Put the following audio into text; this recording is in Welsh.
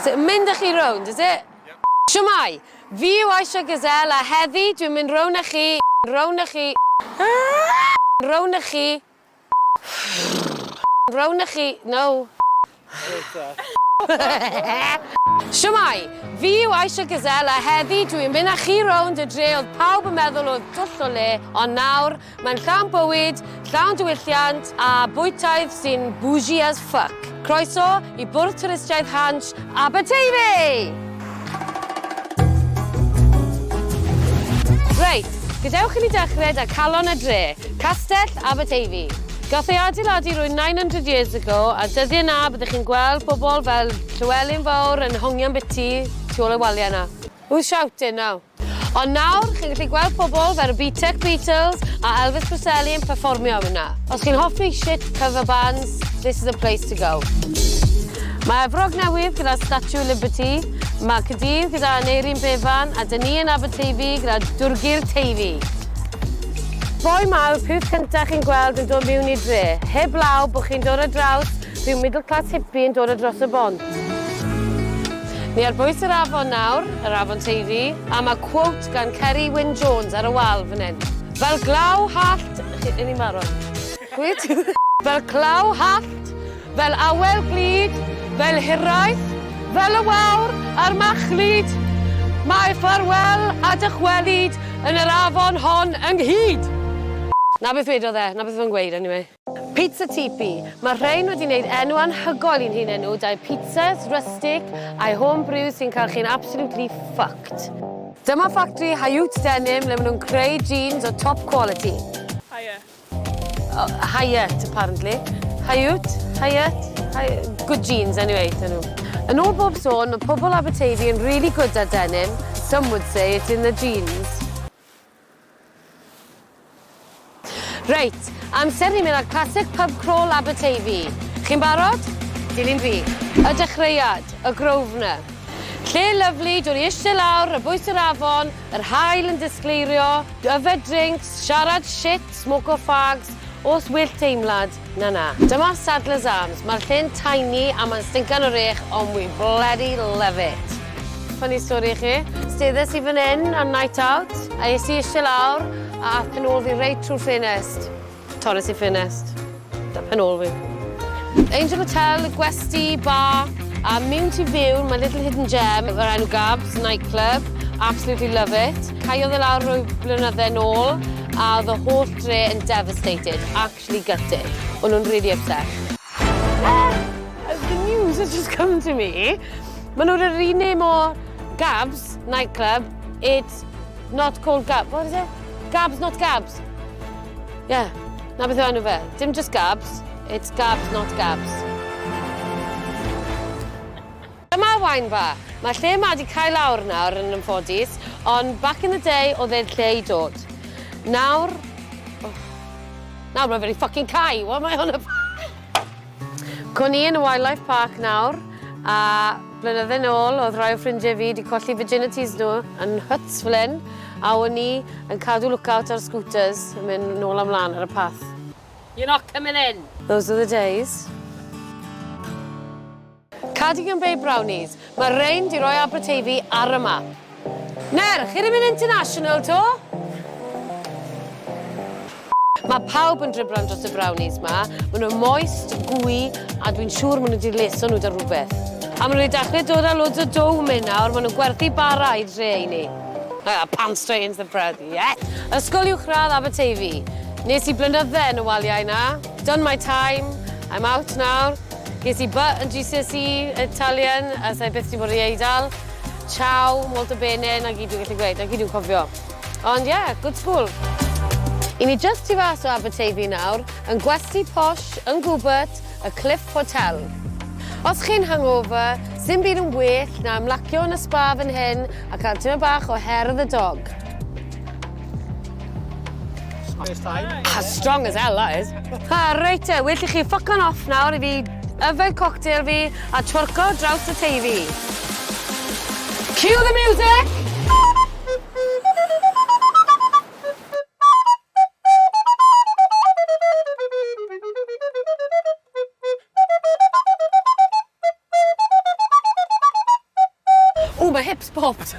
So, mynd â chi rownd, is it? Yep. Shwmae! Fi yw Aisha Gazelle a heddi dwi'n mynd rownd â chi, rownd â chi, rownd â chi, rownd â chi, no. Shwmae! Fi yw Aisha Gazelle a heddi dwi'n mynd â chi rownd y dre oedd pawb yn meddwl oedd twll o le, ond nawr mae'n llawn bywyd, llawn diwylliant a bwytaidd sy'n bougie as fuck. Croeso i Bwrdd Twristiaeth Hansh Aberteifi! Reit, gadewch i ni dechrau 'da calon y dre, Castell Aberteifi. Gath ei adeiladu rwy 900 years ago a dyddie 'na byddech chi'n gweld pobl fel Llywelyn Fawr yn hongian biti tu ôl y walia 'na. Who's shouting now? Ond nawr, chi'n gallu gweld pobl fel y B-Tech Beatles a Elvis Presley yn perfformio am yna. Os chi'n hoffi shit cover bands, this is the place to go. Mae Efrog Newydd gyda Statue of Liberty, mae Caerdydd gyda Aneurin Bevan a 'dyn ni yn Aberteifi gyda Dwrgyr Teifi. Boi 'ma yw'r peth cynta chi'n gweld yn dod miwn i'r dre, heb law bod chi'n dod ar draws rhyw middle class hippie yn dod ar dros y bont. Ni ar bwys yr afon nawr, yr afon Teifi, a mae quote gan Ceri Wyn Jones ar y wal fan hyn. Fel glaw hallt... Chi, 'yn ni'n barod. Gwyt? Fel glaw hallt, Fel awel glyd, fel hiraeth, fel y wawr a'r machlud, mae ffarwel a dychwelyd yn yr afon hon ynghyd! Na beth wedodd e, na beth oedd o'n gweud anyway. Pizza Tipi. Mae rhein wedi wneud enw anhygoel i'n hunain nhw, dau pizzas rustic a'u home brew sy'n cael chi'n absolutely fucked. Dyma ffactri Hayut Denim le maen nhw'n creu jeans o top quality. Haia. Oh, Hyatt, apparently. Hayut? Hyatt? Hy good jeans, anyway, dyn nhw. Yn ôl bob sôn, mae pobl Aberteifi yn really good at denim. Some would say it's in the genes. Reit, amser ni mynd ar classic pub crawl Aberteifi. Chi'n barod? Dilyn fi. Y dechreuad, y Grosvenor. Lle lyfli, dod i eistedd lawr ar bwys yr afon, yr haul yn disgleirio, yfed drinks, siarad shit, Smoko fags, os well teimlad, na na. Dyma Sadler's Arms, mae'r lle'n tiny a mae'n stincan o rech ond we bloody love it. Funny story i chi. Steddes i fan hyn am night out a es i eisiau lawr a ath pen ôl fi reit trwy'r ffenest. Torres i ffenest. Da pen ôl fi. Angel Hotel, gwesty, bar, a mewn tu fewn mae little hidden gem o'r enw Gabs nightclub. Absolutely love it. Caeodd e lawr rwy blynydde nôl a oedd y holl dre yn devastated, actually gutted. O'n nhw'n really upset. The news has just come to me. Maen nhw'n yr un name o Gabs nightclub. It's not called Gabs. What is it? Gabs not Gabs. Yeah, na beth yw enw fe. Dim just Gabs, it's Gabs not Gabs. Dyma wine bar. Mae lle 'ma 'di cau lawr nawr yn anffodus, ond back in the day oedd e'n lle i dod. Nawr... Oh, nawr mae fe 'di fucking cau, what am I on about? Co ni yn y wildlife park nawr, a blynydde nôl oedd rhai o ffrindiau fi 'di colli virginities nhw yn huts fel hyn, a o'n i yn cadw lookout ar scooters yn mynd nôl a mlaen ar y path. You're not coming in! Those were the days. Cardigan Bay Brownies. Mae rein 'di roi Aberteifi ar y map. Ner, chi 'di mynd international 'to? Mae pawb yn driblan dros y brownies 'ma. Maen nhw'n moist, gooey, a dwi'n siŵr maen nhw 'di leso nhw 'da rhywbeth. A maen nhw wedi dechrau dod â loads o dough mewn nawr, maen nhw'n gwerthu bara i'r dre i ni. Ah, pants straight into the bread, yes! Ysgol Uwchradd Aberteifi. Nes i blynydde yn y waliau 'na. Done my time, I'm out nawr. Ges i B yn GCSE Italian a sa i byth 'di bod i Eidal. Ciao, molto bene, 'na gyd dwi'n gallu gweud, 'na gyd dwi'n cofio. Ond ie, yeah, good school. I ni jyst tu fas o Aberteifi nawr, yn gwesty posh yn Gwbert, y Cliff Hotel. Os chi'n hungover, sim byd yn well na ymlacio yn y spa fan hyn a cael tymed bach o hair of the dog. First time. Ah, strong as hell, that is. Ha, reit te, well i chi ffycon off nawr i fi yfed cocktail fi a twerco draws y Teifi. Cue the music! my hips popped.